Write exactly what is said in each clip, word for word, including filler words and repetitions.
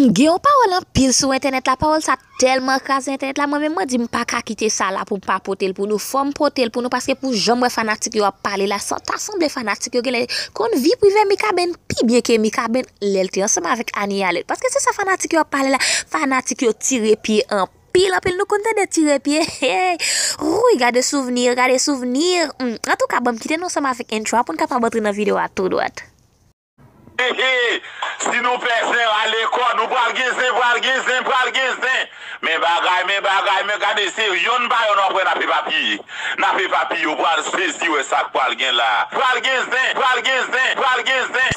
Gen yon pawòl anpil sou entènèt la, pawòl sa tèlman kraze entènèt la, mwen menm mwen di m pa ka kite sa la pou m pa pote l pou nou, fò m pote l pou nou, paske pou jan m wè fanatik yo ap pale la, sa ta sanble fanatik yo genlè konn vi prive Mikaben pi byen ke Mikaben lè l te ansanm avèk Anie Alerte, paske se sa fanatik yo ap pale la, fanatik yo tire pye anpil anpil, nou konn tande tire pye, hey, wouy, gade souvni, gade souvni, hmm. Antouka, ban m kite nou ansanm avèk entwo a pou n kapab antre nan videyo a tou dwat. He, he, si nou pè zen rale kò nou, pral gen zen, pral gen zen, pral gen zen. Men bagay, men bagay, men gade se yonn pa yonn w ap wè n ap epapiye. N ap epapiye, w pral sezi wè sa k pral gen la. Pral gen zen, pral gen zen, pral gen zen.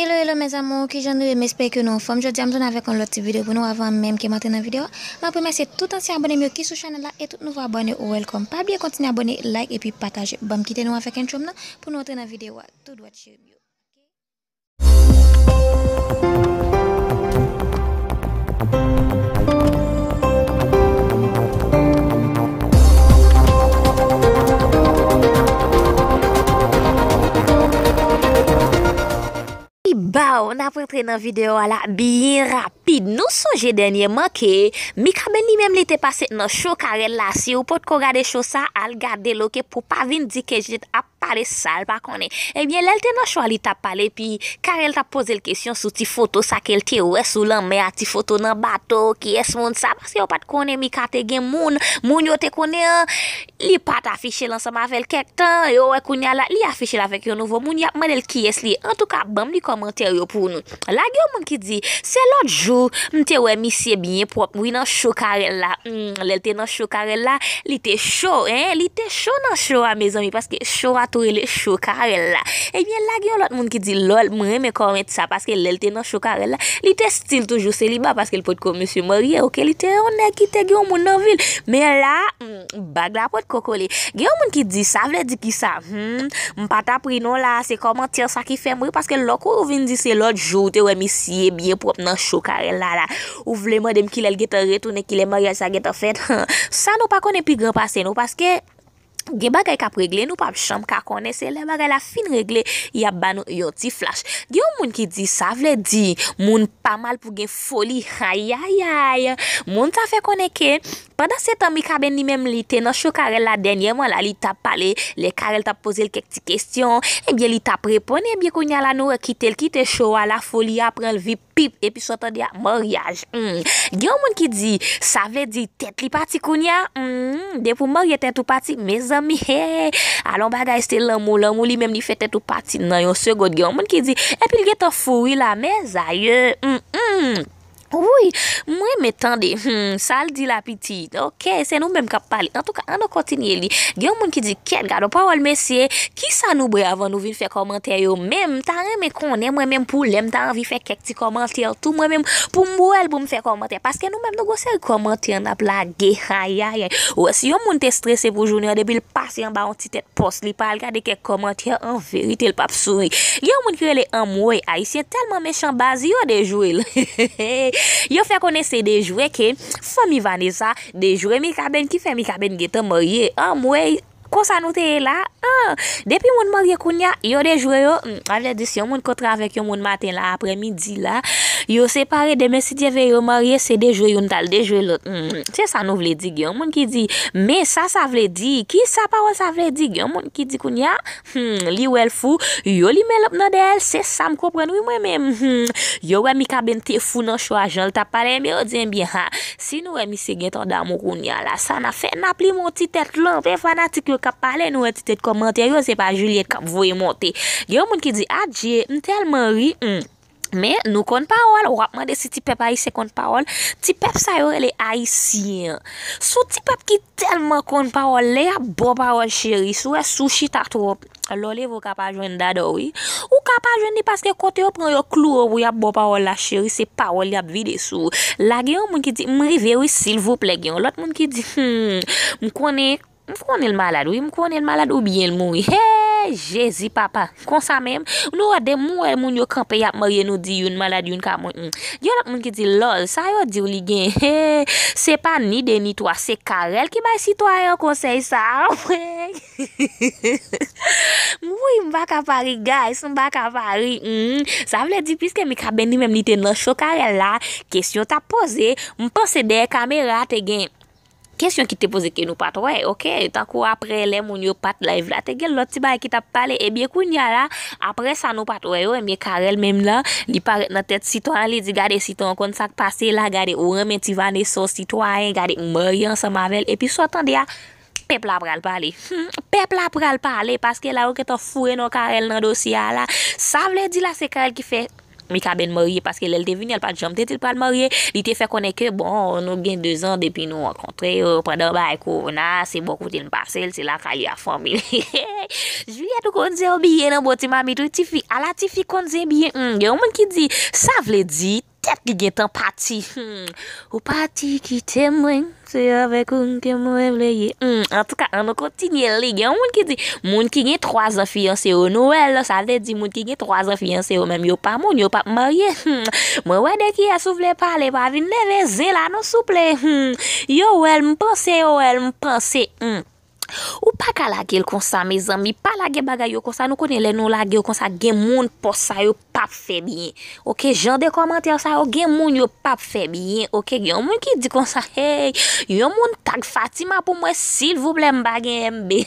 Hello, hello, mes amours, kijan nou ye? M espere ke nou anfòm. Jodi a m tounen avèk yon lòt ti videyo pou nou. Avan menm ke m antre nan videyo a, m ap remèsye tout ansyen abòne m yo ki sou chanèl la e tout nouvo abòne, welcome. Pa bliye kontinye abòne, like epi pataje. Ban m kite nou avèk entwo m nan pou nou antre nan videyo a tou dwat, cheri m yo. Wi, baw, n ap rantre nan videyo a la byen rapid. Nou sonje dènyèman ke Mikaben li menm li te pase nan cho Carel la. Si w potko gade cho sa, al gade l, oke, pou w pa vin di ke Juliette ap pale sa l pa konnen. Ebyen, lè l te nan cho a, li t ap pale, epi Carel t ap poze l kesyon sou ti foto sa ke l te wè sou lanmè a, ti foto nan bato, kiyès moun sa, paske yo pa t konnen Mika te gen moun, moun yo te konnen an, li pa t afiche l ansanm avè l kèk tan, yo wè kounye a la, li afiche l avèk yon nouvo moun, y ap mande l kiyès li ye. Antouka, ban m li kòmantè yo pou nou. La gen yon moun ki di, se lòt jou, m te wè misye byen pwòp, wi, nan cho Carel la. Hmm, lè l te nan cho Carel la, li te cho, en, li te cho nan cho a, mezanmi, paske cho a tou rele cho Carel la. Ebyen, la gen yon lòt moun ki di, lòl, m renmen kòmantè sa, paske lè l te nan cho Carel la, li te still toujou seliba, paske l potko mesye marye, oke, li te yon nèg ki te gen yon moun nan vi l. Men la, hmm, bag la potko kole. Gen yon moun ki di, sa vle di kisa? Hmm, m pa t ap ri non la, se kòmantè sa ki fè m ri, paske lè w kouri w vin di se lòt jou w te wè misye byen pwòp nan cho Carel la la. Ou vle mande m kilè l gentan retounen, kilè maryaj sa gentan fèt? Sa nou pa konnen pi gran pase nou, paske gen bagay k ap regle, nou p ap janm ka konnen, se lè bagay la fin regle, y ap ba nou yon ti flash. Gen yon moun ki di, sa vle di, moun pa mal pou gen foli, ayayay. Moun sa fè konnen ke, pandan se tan Mikaben li menm li te nan cho Carel la dènyèman la, li t ap pale, lè Carel t ap poze l kèk ti kesyon, ebyen li t ap reponn, ebyen kounye a la nou wè kite l kite cho a, lafoli a pran l vip pip, epi sa w tande a maryaj. Hmm. Gen yon moun ki di, sa vle di tèt li pati kounye a? Hmm, depi w marye tèt ou pati, mezanmi, hey, alon bagay se lanmou, lanmou li menm li fè tèt ou pati nan yon segond. Gen yon moun ki di, epi l gentan fou wi la, mezanmi, hmm, hmm. Wi, m renmen tande, hmm, sa l di la pitit. Oke, se nou menm k ap pale. Antouka, ann nou kontinye li. Gen yon moun ki di, kèt, gad on pawòl mesye, kisa nou bwè avan nou vin fè kòmantè yo menm? M ta renmen konnen mwen menm pou lè m ta anvi fè kèk ti kòmantè tou mwen menm pou m bwè l pou m fè kòmantè. Paske nou menm nou gon seri kòmantè n ap lage, ayayay. Ou wè si yon moun te strese pou jounen an depi l pase anba yon ti tèt pòs li pa al gade kèk kòmantè, an verite l p ap souri. Gen yon moun ki rele Anmwey, ayisyen tèlman mechan baz, yo dejwe l. Yo fè konnen se dejwe ke fanmi Vanessa dejwe Mikaben ki fè Mikaben gentan marye. Anmwey, konsa nou te ye la? An, depi moun marye kounye a, yo dejwe yo. Hmm, sa vle di si yon moun kontre avèk yon moun maten la, aprèmidi la, yo separe, demen si Dye vle yo marye, se dejwe youn t al dejwe lòt. Hmm, se sa nou vle di. Gen yon moun ki di, men sa sa vle di? Kisa pawòl sa vle di? Gen yon moun ki di kounye a, hmm, li wè l fou, yo limen lanp nan dèyè l, se sa m konprann wi mwen menm. Hmm, yo wè Mikaben te fou nan cho a, jan l t ap pale, ebyen yo di, ebyen, ha, si nou wè misye gentan damou kounye a la, sa n ap fè? N ap limen yon ti tèt lanp, e fanatik yo k ap pale, nou wè ti tèt kòmantè yo, se pa Juliette k ap voye monte. Gen yon moun ki di, adje, m tèlman ri, hmm. Men, nou konn pawòl, w ap mande si ti pèp ayisyen konn pawòl. Ti pèp sa yo rele ayisyen. Se yon ti pèp ki tèlman konn pawòl, lè y ap ba w pawòl cheri, si w wè si w chita twòp, lè w leve w ka pa jwenn dada w wi. Ou ka pa jwenn li paske kote yo pran yo klouwe w pou y ap ba w pawòl la cheri, se pawòl y ap vide sou ou. La gen yon moun ki di, m rive wi silvouplè, gen yon lòt moun ki di, hmm, m konnen M konnen l malad, wi, m konnen l malad oubyen l mouri. Hey, Jezi, papa. Konsa menm, nou wè de moun, wè moun yo kanpe, y ap marye, nou di youn malad, youn ka mouri. Hmm. Gen lòt moun ki di, lòl, sa yo di w li gen. Hey, se pa ni de ni twa, se Carel ki bay sitwayen an konsèy sa a. Wi, m pa ka pa ri, guys, m pa ka pa ri. Hmm. Sa vle di, piske Mikaben li menm li te nan cho Carel la, kesyon t ap poze, m panse dèyè kamera te gen kesyon ki te poze ke nou pa t wè, oke? Tankou apre lè moun yo pa t live la, te gen lòt ti bagay ki t ap pale. Ebyen, kounye a la, apre sa nou pa t wè yo, ebyen, Carel menm nan, li parèt nan tèt sitwayen, li di, gade sitwayen, w konn sa k pase la, gade, ou renmen ti Vanessa, w sitwayen, gade, m marye ansanm avè l, epi sa w tande a, pèp la pral pale. Hmm, pèp la pral pale, paske la yo gentan foure non Carel nan dosye a la. Sa vle di la, se Carel ki fè Mikaben marye, paske lè l te vini, l pa t janm te di l pral marye. Li te fè konnen ke, bon, nou gen dezan depi nou rankontre, euh, pandan bagay kowona, se bò kote l pase l, se lakay li ak fanmi l. Juliette, ou konn zen byen nan bon ti mamit, wi, tifi. Ala tifi konn zen byen. Hmm, gen yon moun ki di, sa vle di, tèt li gentan pati. Hmm. Ou pati kite mwen, se avèk ou ke mwen vle ye. Hmm. Antouka, ann nou kontinye li. Gen yon moun ki di, moun ki gen twa zan fiyanse yo, nou wè l, sa vle di moun ki gen twa zan fiyanse yo, menm yo pa moun, yo p ap marye. Hmm. Mwen wè de kiyès ou vle pale, pa vin leve zen la, non, souple. Hmm. Yo wè l, m panse yo wè l, m panse. Hmm. Ou pa ka lage l konsa, mezanmi. Pa lage bagay yo konsa. Nou konnen lè nou lage yo konsa, gen moun pòs sa yo p ap fè byen. Oke, jan de kòmantè sa yo, gen moun yo p ap fè byen. Oke, gen yon moun ki di konsa, hey, yon moun tag Fatima pou mwen, silvouplè, m pa gen M B.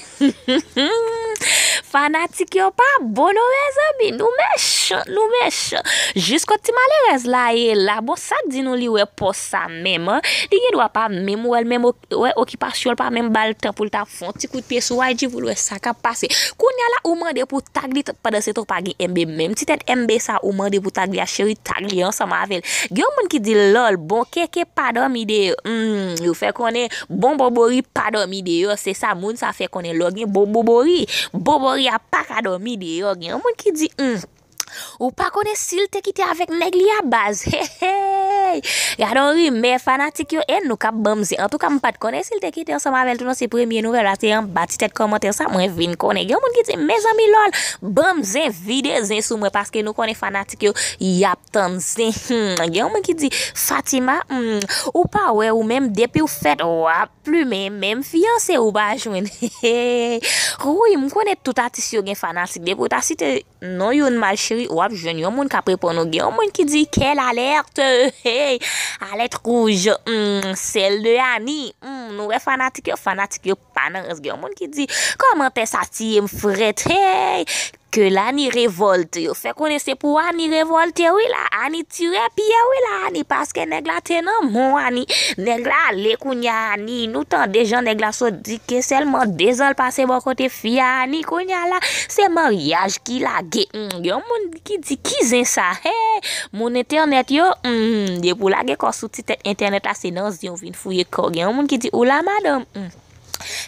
Fanatik yo pa bon non, mezanmi. Nou mechan, nou mechan. Jis kot ti malerèz la ye la. Bon, sa k di nou li wè pòs sa menm, an? Li gen dwa pa menm wè l menm, wè okipasyon l pa menm ba l tan pou l ta fè yon ti kout pye sou I G pou l wè sa k ap pase. Kounye a la, ou mande pou tag li, pandan se tan w pa gen M B, menm ti tèt M B sa, ou mande pou tag li a, cheri, tag li ansanm avè l. Gen yon moun ki di, lòl, bon keke pa dòmi deyò. Hmm, yo fè konnen bon bobori pa dòmi deyò. Se sa moun sa fè konnen, lè w gen bon bobori, bobori a pa ka dòmi deyò. Gen yon moun ki di, hmm, ou pa konnen si l te kite avèk nèg li a, baz. Hey, hey. Gade yon rimè, fanatik yo, e nou k ap ban m zen. Antouka, m pa t konnen si l te kite ansanm avè l tou non, se premye nouvèl la, se anba ti tèt kòmantè sa mwen vin konnen. Gen yon moun ki di, mezanmi, lòl, ban m zen, vide zen sou mwen, paske nou konnen fanatik yo, y ap tann zen. Hmm, gen yon moun ki di, Fatima, hmm, ou pa wè ou menm, depi w fèt, w ap plimen, menm fiyanse ou pa jwenn. Wi, m konnen tout atis yo gen fanatik. Depi w ta site non youn, ma chérie, w ap jwenn yon moun k ap reponn ou. Gen yon moun ki di, quelle alerte, hey, alèt wouj, hmm, celle de Annie. Hmm, nou wè fanatik yo, fanatik yo pa nan rans. Gen yon moun ki di, kòmantè sa tiye m frèt, hey, que l'Annie révolte. Yo fè konnen se pou Annie revòlte, wi la. Annie tire pye, wi la, Annie, paske nèg la te nan men w, Annie. Nèg la ale kounye a, Annie. Nou tande jan nèg la sot di ke sèlman dezan l pase bò kote fi a, Annie. Kounye a la, se maryaj ki lage. Hmm, gen yon moun ki di, ki zen sa? Hey, moun entènèt yo, hmm, depi w lage kò sou ti tèt entènèt la, se nan zen w vin fouye kò. Gen yon moun ki di, ou la, madanm? Hmm.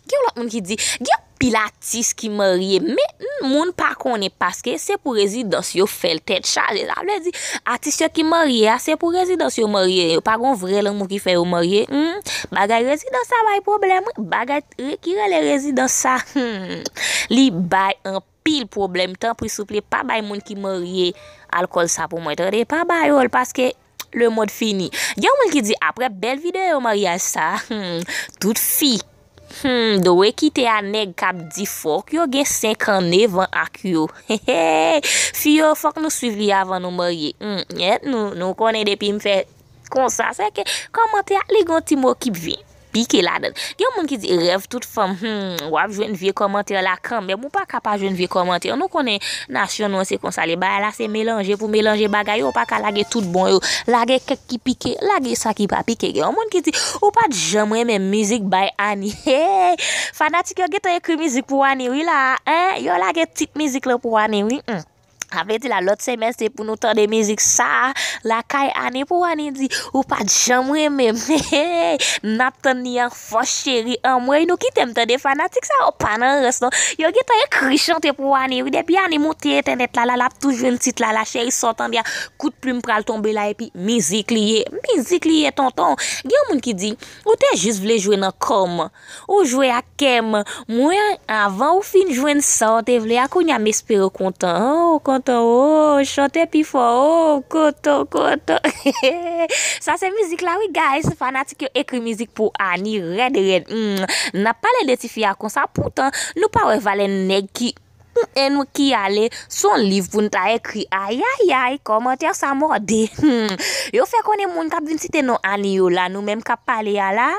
Gen yon lòt moun ki di, gen anpil atis ki marye, men moun pa konnen paske se pou rezidans yo fè l tèt chaje. Sa vle di, atis yo ki marye a, se pou rezidans yo marye. Yo pa gon vrè lanmou ki fè yo marye. Hmm, bagay rezidans sa bay pwoblèm, wi. Bagay re-, ki rele rezidans sa, hmm, li bay anpil pwoblèm. Tanpri, souple, pa bay moun ki marye alkòl sa pou mwen, tande? Pa ba yo l, paske lemonn fini. Gen yon moun ki di, apre bèl videyo maryaj sa, hmm, tout fi, hmm, dwe kite a nèg k ap di fòk yo gen senk an, nèf an ak yo. Fi yo, fòk nou swiv li avan nou marye. Hmm, yèt, nou, nou konnen depi m fè konsa, se ke kòmantè a, li gon ti mo ki vin pike ladan l. Gen moun ki di, rèv tout fanm, hmm, w ap jwenn vye kòmantè la kanmenm. Ou pa ka pa jwenn vye kòmantè. Nou konnen nasyon nou an se konsa l ye. Bagay la se melanje pou melanje bagay yo. Ou pa ka lage tout bon yo. Lage kèk ki pike, lage sa ki pa pike. Gen yon moun ki di, ou pa t janm renmen mizik bay Annie. Hey! Fanatik yo gentan ekri mizik pou Annie, wi la. Hein? Yo lage tit mizik lan pou Annie, wi. Hmm. Sa vle di la, lòt semèn, se pou nou tande mizik sa a lakay Annie, pou Annie di, ou pa t janm renmen m. N ap tann li an fòs, cheri. Anmwey, nou kite m tande fanatik sa yo pa nan rans non. Yo gentan ekri chante pou Annie, wi. Depi Annie moute entènèt la, la, l ap tou jwenn tit la, la, cheri, sa w tande a, kout plim pral tonbe la, epi mizik li ye. Mizik li ye, tonton. Gen yon moun ki di, ou te jis vle jwe nan kò m. Ou jwe ak kè m. Mwen, avan ou fin jwenn sa w te vle a, kounye a m espere w kontan. Oh, kontan, oh, chante pi fò, oh, kontan, kontan. Sa se mizik la, wi, guys. Fanatik yo ekri mizik pou Annie, rèd, rèd. Hmm. N ap pale de tifi a konsa, poutan, nou pa wè valè nèg ki, hmm, e nou ki ale, se yon liv pou n ta ekri. Ayayay, kòmantè sa mòde. Hmm. Yo fè konnen moun k ap vin site non Annie yo la, nou menm k ap pale a la,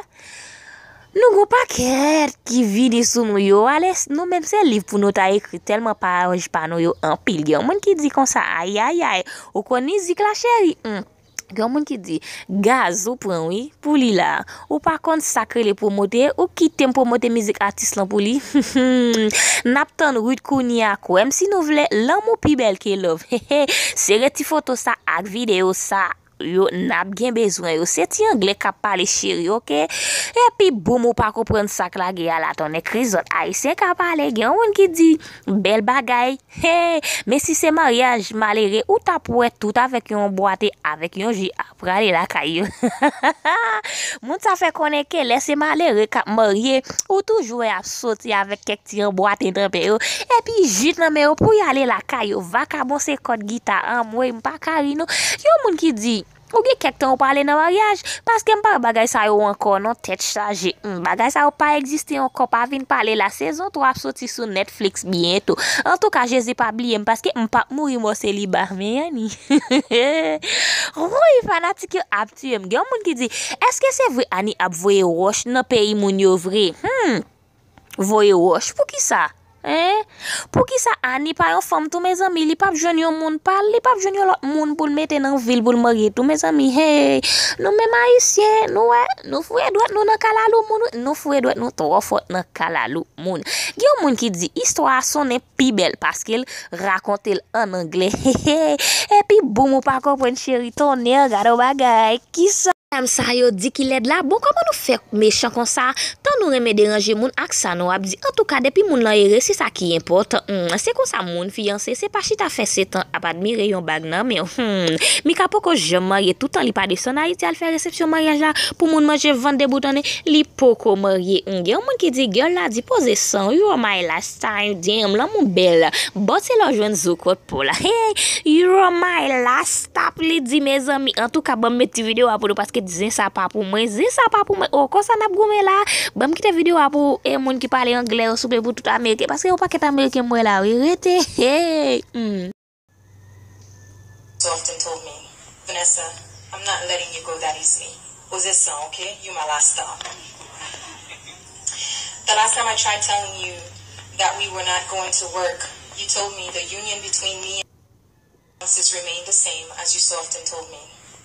nou gon pakèt ki vini sou nou yo. Ale, nou menm se liv pou nou ta ekri, tèlman paj pa nou yo anpil. Gen yon moun ki di konsa, ayayay, ou konn mizik la, cheri? Hmm. Gen yon moun ki di, gaz ou pran wi, pou li la. Ou pa konn sa k rele pwomote, ou kite m pwomote mizik atis lan pou li. N ap tann Ruth kounye a, kwè m si nou vle, lanmou pi bèl ke love. Sere ti foto sa ak videyo sa yo, n ap gen bezwen yo. Se ti anglè k ap pale, cheri, oke? Epi boum, ou pa konprann sa k lage a la, tonnè krizòt. Ayisyen ka pale, gen yon moun ki di, bèl bagay. Hey, men si se maryaj malere, ou t ap wè tout avèk yon bwate, avèk yon ji ap prale lakay yo. Moun sa fè konnen ke lè se malere k ap marye, ou toujou wè ap soti avèk kèk ti anbwate nan men yo, epi ji nan men yo pou y ale lakay yo. Vakabon se kòd gita, anmwey, m pa ka ri non. Yon moun ki di, ou gen kèk tan ou pa ale nan maryaj, paske m pa wè bagay sa yo ankò non, tèt chaje. Hmm, bagay sa yo pa egziste ankò, pa vin pale la. Sezon twa ap soti sou Netflix byento. Antouka, Jezi pa bliye m, paske m p ap mouri mò seliba. Men Annie. Woy, fanatik yo ap tiye m. Gen yon moun ki di, èske se vre Annie ap voye wòch nan peyi moun yo vre? Hmm. Voye wòch. Poukisa? Hein? Poukisa Annie pa yon fanm tou, mezanmi? Li p ap jwenn yon moun pa l, li p ap jwenn yon lòt moun pou l mete nan vi l, pou l marye tou, mezanmi. Hey! Nou menm Ayisyen, nou wè, nou foure dwèt nou nan kalalou moun, wi. Nou foure dwèt nou twò fò nan kalalou moun. Gen yon moun ki di, istwa a sonnen pi bèl paske l rakonte l ann anglè. Epi boum, ou pa konprann, cheri, tonnè, gade yon bagay. Kisa? Medam sa yo di ki lèd la, bon, kòman nou fè mechan konsa? Tan nou renmen deranje moun ak sa nou ap di. Antouka, depi moun lan ere, se sa ki enpòtan. Hmm, se konsa moun fiyanse, se pa chita fè setan ap admire yon bag nan men w. Hmm, Mika poko janm marye, toutan li pa desann Ayiti al fè resepsyon maryaj la pou moun manje vant debout, tande, li poko marye. Hmm, gen yon moun ki di, girl la di, poze san w, you are my last time, damn, lanmou bèl. Bon, se lè w jwenn zo kòt po la. Hey, you are my last stop, li di, mezanmi. Antouka, ban m met ti videyo a pou nou, paske zen sa pa pou mwen, zen sa pa pou mwen. Oh, konsa n ap goumen la. Ban m kite videyo a pou, e, moun ki pale anglè yo, souple, pou tout Ameriken, paske yon pakèt Ameriken m wè la, wi. Rete, hey. Hmm. So often told me, Vanessa, I'm not letting you go that easily. Poze san, okay? You my last stop. The last time I tried telling you that we were not going to work, you told me the union between me and Francis remained the same as you so often told me.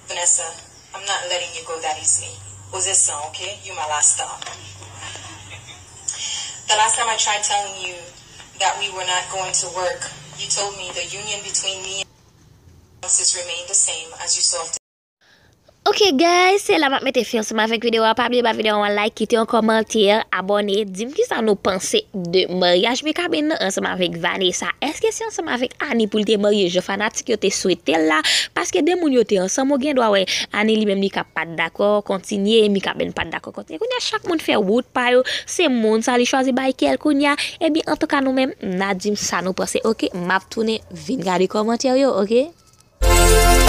Vanessa, I'm not letting you go that easily. Poze san, okay? You my last stop. The last time I tried telling you that we were not going to work, you told me the union between me and Francis remained the same as you so often. Ok guys, se la m ap mete fen ansanm avèk videyo a. Pa bliye ba videyo a yon like, kite yon kòmantè, abòne, di m kisa nou panse de maryaj Mikaben nan ansanm avèk Vanessa. Èske se ansanm avèk Annie pou l te marye jan fanatik yo te swete l la? Paske de moun yo te ansanm, ou gen dwa wè Annie li menm li ka pa t dakò kontinye, Mikaben pa t dakò kontinye. Kounye a chak moun fè wout pa yo, se moun sa li chwazi bay kè l kounye a. Ebyen, antouka nou menm, n a di m sa nou panse, ok? M ap tounen vin gade kòmantè yo, ok?